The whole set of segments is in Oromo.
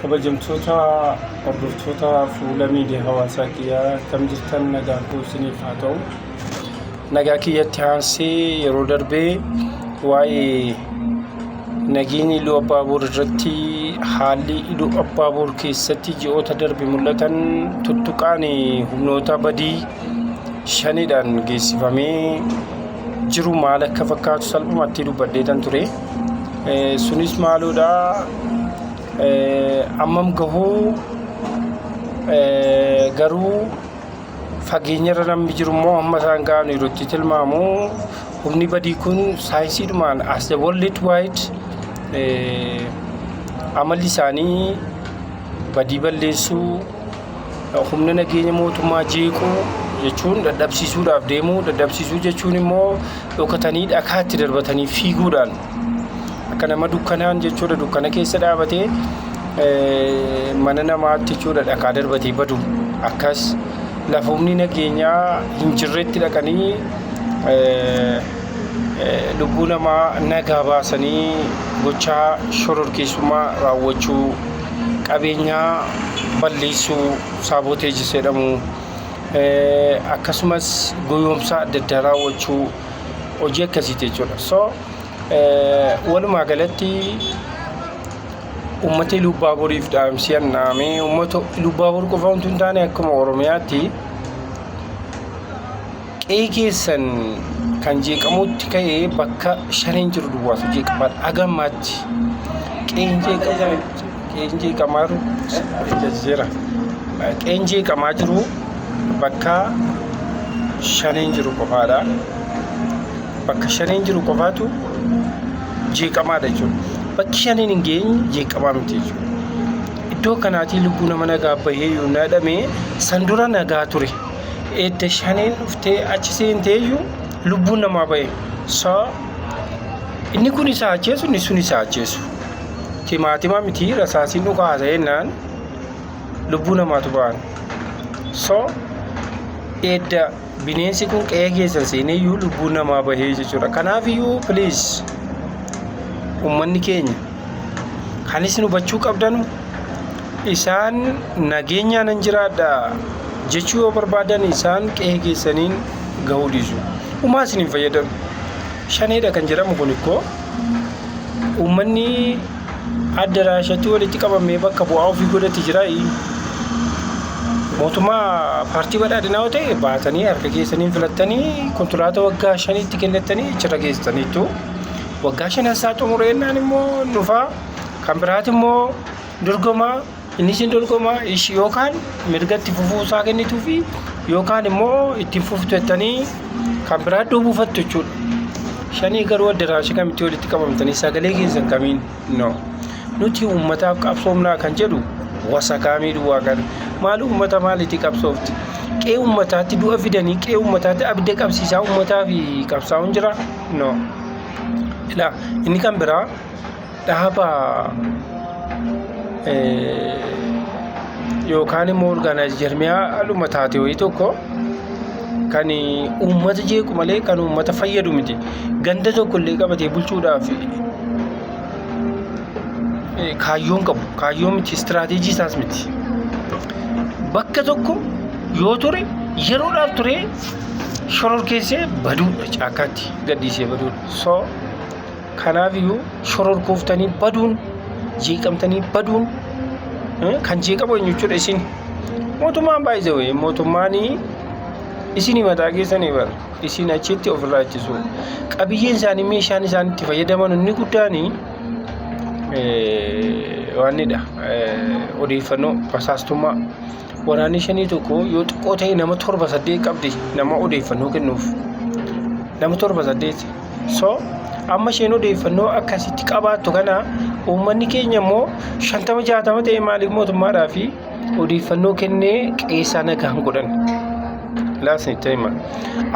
Kabajamtoota hordoftoota fuula miidiyaa hawaasaa kiyyaa, akkam jirtan? Nagaan koo isiniif haa ta'u. Nagaa kiyyatti aansee, yeroo darbee waa'ee nageenya Iluu Abbaaboor irratti, haalli Iluu Abbaaboor keessatti ji'oota darbe mul'atan, tuttuqaan humnoota badii shaniidhaan geessifamee jiru maal akka fakkaatu salphumatti dubbadheetan ture. Sunis maaloodha? Ammam gahuu garuu fageenyarra namni jiru immoo hamma isaan ga'an yeroo itti tilmaamu, humni badii kun saayinsiidhumaan as the world wide amalli isaanii badii balleessuu, humna nageenya mootummaa jeequu jechuun dadhabsiisuudhaaf deemuu. Dadhabsiisuu jechuun immoo dhokatanii dhakaatti darbatanii fiiguudhaan akka nama dukkanaan jechuudha, dukkana keessa dhaabatee mana namaatti jechuudha dhakaa darbatee badu. Akkas lafa humni nageenyaa hin jirretti dhaqanii lubbuu namaa nagaa baasanii gochaa shororkeessummaa raawwachuu, qabeenyaa balleessuu, sabotage jedhamu, akkasumas goyoomsaa adda addaa raawwachuu, hojii akkasiiti jechuudha. So walumaa galatti uummata Iluu Abbaaboriif dhaamsi dhaamee, uummata Iluu Abbaabor qofa wanti hin taane, akkuma Oromiyaatti qe'ee keessan kan jeeqamutti ka'ee bakka shaniin jiru duwwaatu jeeqamaadha. Haga ammaatti qe'een jeeqamaa jiru, jira. Qe'een jeeqamaa jiru bakka shaniin jiru qofaadha. Bakka shaniin jiru qofaatu jeeqamaadha jechuudha. Bakki shaniin hin geenye jeeqamaa miti jechuudha. Iddoo kanaatii lubbuu nama nagaa bahee yoo nadhame, san dura nagaa ture. Edda shaniin dhuftee achi seentee iyyuu lubbuun namaa bahe. So inni kun isa ajjeesu, inni sun isa ajjeesu. Timaatima miti, rasaasiin dhukaasa jennaan lubbuu namaatu ba'an. So edda bineensi kun qe'ee keessan seenee iyyuu lubbuun namaa bahee jechuudha. Kanaaf iyyuu please, uummanni keenya kan isin hubachuu qabdan, isaan nageenyaan hin jiraadha jechuu yoo barbaadan, isaan qe'ee keessaniin gahuu dhiisu. Umaa isin hin fayyadamu. Shaneedha kan jedhamu kun ikkoo uummanni adda raashatti walitti qabamee bakka bu'aa ofii godhate jira. Mootummaa paartii badhaadhinaa yoo ta'e, baatanii harka keessaniin filattanii kontiraata waggaa 5tti kennattanii achirra geessitaniitu. Waggaa shanan isaa xumureennaan immoo dhufaa kan biraati immoo dorgomaa, innis hin dorgomaa yookaan mirga itti fufuu isaa kennituu fi yookaan immoo ittiin fuftu jettanii kan biraa iddoo buufattu jechuudha. Shanii garuu addaraasha kamitti walitti qabamtanii sagalee keessan kamiin no. Nuti uummataaf qabsoomnaa kan jedhu wasakaamii duwwaa kana. Maal uummata maalitti qabsoofti? Qe'ee uummataatti du'a fidanii, qe'ee uummataatti abidda qabsiisaa uummataa fi qabsaa'uun jira? No. Ilaa, inni kan biraa dhaaba yookaan immoo organize jarmiyaa dhuma taate wayii tokko kan uummata jeequ malee kan uummata fayyadu miti. Ganda tokko illee qabatee bulchuudhaaf kaayyoon qabu. Kaayyoo miti, istiraateejii isaas miti. Bakka tokko yoo ture, yeroodhaaf ture, shororkeessee baduudha, caakkaatti gadhiisee baduudha. So kanaaf iyyuu shororkooftanii baduun, jeeqamtanii baduun, kan jeeqamu eenyu jechuudha isin. Mootummaan baay'ee mootummaan isin mataa keessanii bara isin achitti ofirraa ittisu. Qabiyyeen isaanii, meeshaan isaan itti fayyadaman inni guddaan waanidha, odeeffannoo basaastummaa. Waraanni shanii tokko yoo xiqqoo ta'e nama torba saddeet qabdi, nama odeeffannoo kennuuf. Nama torba saddeet. So amma isheen odeeffannoo akkasitti qabaattu kana, uummanni keenya immoo 50 60 ta'e maaliif mootummaadhaa fi odeeffannoo kennee qeessaa nagaan godhan? Laasni itti hima.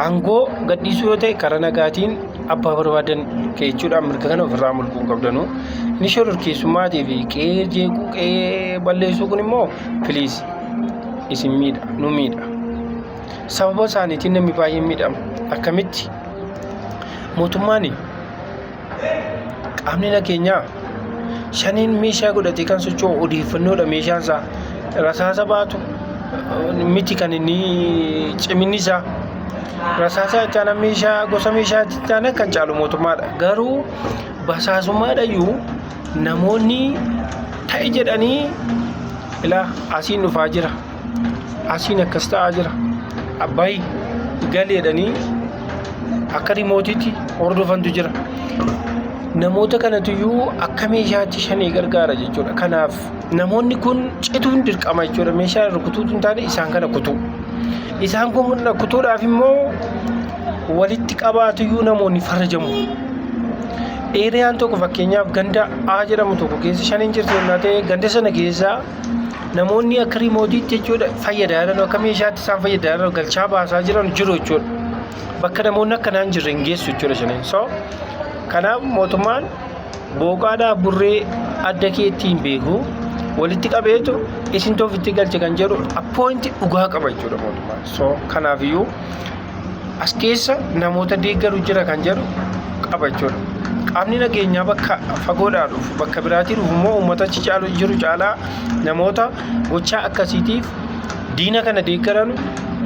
Aangoo gadhiisuu yoo ta'e, karaa nagaatiin abbaa barbaadan keechuudhaan mirga kana ofirraa mulquu hin qabdanu. Inni shororkeessummaatii fi qe'ee jeequu, qe'ee balleessuu kun immoo please isin miidha, nu miidha. Sababa isaaniitiin namni baay'een miidhama. Akkamitti? Mootummaan, qaamni nageenyaa Shaneen meeshaa godhatee kan socho'u odeeffannoodha meeshaan isaa. Rasaasa baatu miti kan inni ciminni isaa. Rasaasa itti meeshaa gosa meeshaa itti aanan kan caalu mootummaadha. Garuu basaasummaadhayyuu namoonni ta'e jedhanii ilaa asiin dhufaa jira. Asiin akkas ta'aa jira. Abbayi gali jedhanii akka rimootiitti hordofantu jira. Namoota kanatuyyuu akka meeshaatti shanee gargaara jechuudha. Kanaaf namoonni kun cituun dirqama jechuudha. Meeshaa rukutuutu hin taane isaan kana kutuu. Isaan kun kutuudhaaf immoo walitti qabaatuyyuu namoonni farrajamu. Eeriyaan tokko fakkeenyaaf ganda A jedhamu tokko keessa shaniin jirti yennaa ta'e, ganda sana keessa namoonni akka rimootiitti jechuudha fayyadaa jiran, akka meeshaatti isaan fayyadaa jiran, galchaa baasaa jiran jiru jechuudha. Bakka namoonni akkanaa hin jirre hin geessu jechuudha shaniin. So kanaaf mootummaan booqaadhaaf burree adda keetti hin beeku, walitti qabeetu isin ofitti galche kan jedhu appointi dhugaa qaba jechuudha mootummaan. So kanaafiyyuu as keessa namoota deeggaru jira kan jedhu qaba jechuudha. Qaamni nageenyaa bakka fagoodhaa dhufu, bakka biraatii dhufu immoo uummata achi caalu jiru caalaa namoota gochaa akkasiitiif diina kana deeggaran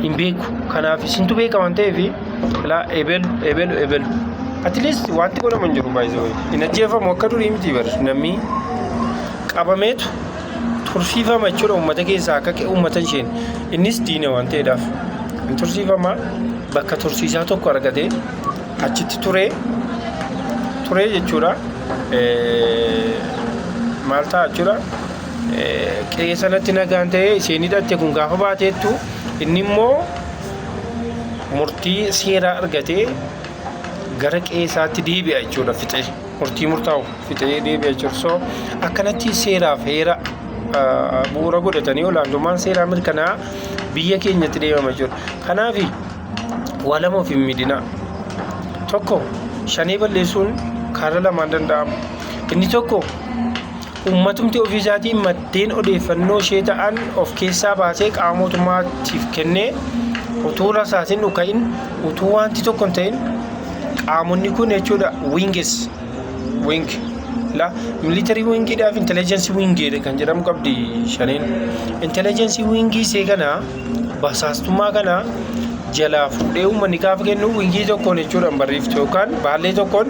hin beeku. Kanaaf isintu beeka waan ta'eef ilaa ebelu ebelu ebelu. At least wanti godhamu hin jiru baay'ee. Hin ajjeefamu akka durii miti bar, namni qabameetu tursiifama jechuudha uummata keessaa akka uummata isheen innis diina waan ta'eedhaaf. Hin tursiifama, bakka tursiisaa tokko argatee achitti turee turee jechuudha. Maal ta'a jechuudha? Qe'ee sanatti nagaan ta'ee isheen hidhatte kun gaafa baateettu inni immoo murtii seeraa argatee gara qe'ee isaatti deebi'a jechuudha, fixee murtii murtaa'u fixee deebi'a jechuudha. So akkanatti seeraaf heera bu'uura godhatanii olaantummaan seeraa mirkanaa biyya keenyatti deemama jechuudha. Kanaaf waa lama of hin miidhinaa. Tokko, shanee balleessuun karaa lamaan danda'ama. Inni tokko, uummatumti ofiisaatiin maddeen odeeffannoo ishee ta'an of keessaa baasee qaama mootummaatiif kennee, utuu rasaasin dhuka'in, utuu wanti tokko hin ta'in, qaamonni kun jechuudha wings wing la military wingiidhaaf intelligence wingii kan jedhamu qabdi shaneen. Intelligence wingii isee kana, basaastummaa kana jalaa fuudhee uummanni gaafa kennu, wingii tokkoon jechuudha barreeffte yookaan baallee tokkoon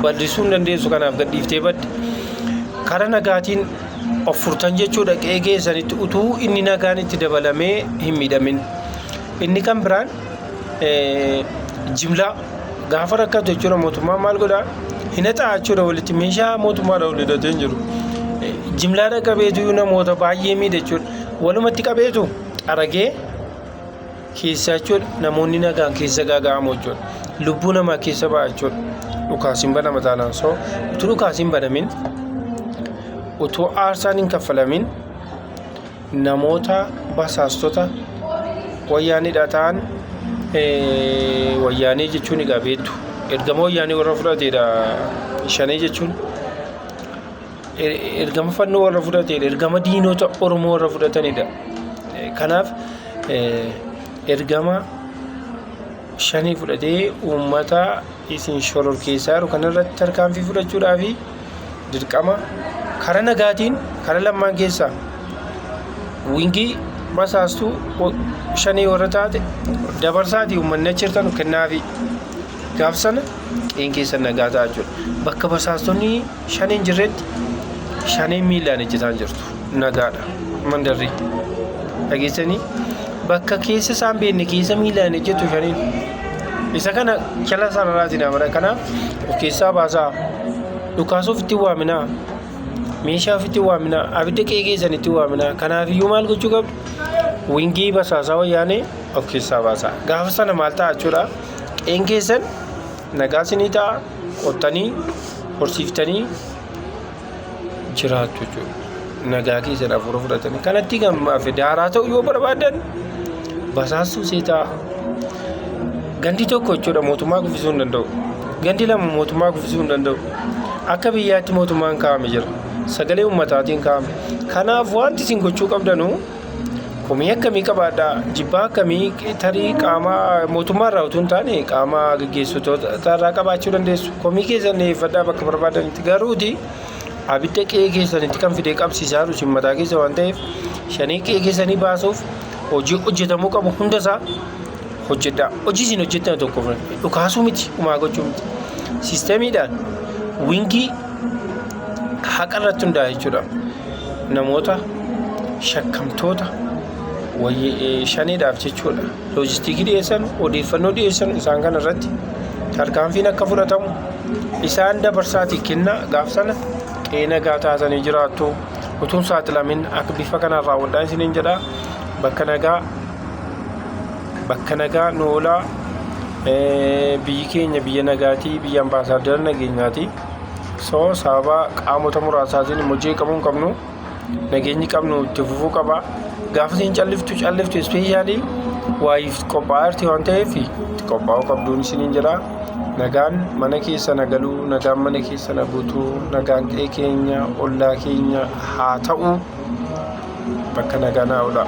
bal'isuu hin dandeessu. Kanaaf gadhiiftee badde. Karaa nagaatiin of furtan jechuudha qe'ee keessanitti, utuu inni nagaan itti dabalamee hin miidhamin. Inni kan biraan, jimlaa gaafa rakkatu jechuudha mootummaan maal godhaa? Hin haxaa jechuudha walitti, meeshaa mootummaadha wal hidhatee hin jiru. Jimlaadha qabeetu namoota baay'ee miidha jechuudha. Walumatti qabeetu xaragee keessa jechuudha namoonni nagaan keessa gaaga'amu jechuudha. Lubbuu namaa keessa ba'a jechuudha. Dhukaasiin banama taanaan. So utuu dhukaasiin banamin, utuu aarsaan hin kaffalamin, namoota basaastota wayyaanidha ta'an, wayyaanee jechuun egaa beektu, ergama wayyaanee warra fudhateedha shanee jechuun, ergama fannoo warra fudhateedha, ergama diinota Oromoo warra fudhatanidha. Kanaaf ergama shanii fudhatee uummata isin shororkeessaa jiru kanarratti tarkaanfii fudhachuudhaafi dirqama karaa nagaatiin karaa lammaan keessaa wingii basaastuu shanii warra taate dabarsaatii uummanni achi jirtan kennaafi, gaaf sana qe'een keessan nagaa ta'a jechuudha. Bakka basaastonni shaniin jirretti shaniin miilaan ejjetaan jirtu, nagaadha mandarri dhageessanii, bakka keessa isaan beekne keessa miilaan ejjetu shaniin. Isa kana jala sararaatiin amana. Kanaaf of keessaa baasaa, dhukaasuu ofitti waaminaa, meeshaa ofitti waaminaa, abidda qe'ee keessan itti waaminaa. Kanaaf iyyuu maal gochuu qabdu? Wingii basaasaa wayyaanee of keessaa baasaa. Gaafa sana maal ta'a jechuudha? Qe'een keessan nagaa isinii ta'a, qottanii horsiiftanii jiraattu jechuudha. Nagaa keessan hafuura fudhatanii kanatti gammaaf daaraa ta'u yoo barbaadan basaastuu seetaa gandi tokko jechuudha mootummaa kuffisuu hin danda'u. Gandi lama mootummaa kuffisuu hin danda'u. Akka biyyaatti mootummaan kaa'ame jira. Sagalee uummataatiin kaa'ame. Kanaaf wanti isin gochuu qabdanu, komii akkamii qabaadhaa, jibbaa akkamii tarii qaama mootummaa irraa utuu hin taane qaama gaggeessitoota irraa qabaachuu dandeessu. Komii keessan dhiyeeffadhaa bakka barbaadanitti, garuuti Abidda qe'ee keessanitti kan fidee qabsiisaa jiru isin mataa keessa waan ta'eef, shanee qe'ee keessanii baasuuf hojii hojjetamuu qabu hundasaa hojjedhaa. Hojii isin hojjettan tokko dhukaasuu miti, humaa gochuu miti. Siistemiidhaan wingii haqa irratti hundaa'e jechuudha. Namoota shakkamtoota shaneedhaaf jechuudha. Loojistiikii dhiyeessan, odeeffannoo dhiyeessan, isaan kana irratti tarkaanfiin akka fudhatamu isaan dabarsaatii kenna. Gaaf sana qe'ee nagaa taatanii jiraattu. Utuun saaxilamin akka bifa kanaan raawwadhaa isiniin jedha. Bakka nagaa, bakka nagaa nu oolaa. Biyyi keenya biyya nagaatii, biyya ambaasaaddara nageenyaati. So sababa qaamota muraasaatiin immoo jeeqamuu hin qabnu. Nageenyi qabnu itti fufuu qaba. Gaafa isin calliftu calliftu, especially waayiif qophaa'aa jirti waan ta'eef, itti qophaa'uu qabduun isiniin jedha. Nagaan mana keessa na galuu, nagaan mana keessa na guutuu, nagaan qe'ee keenya, ollaa keenya haa ta'u. Bakka nagaa naa oolaa.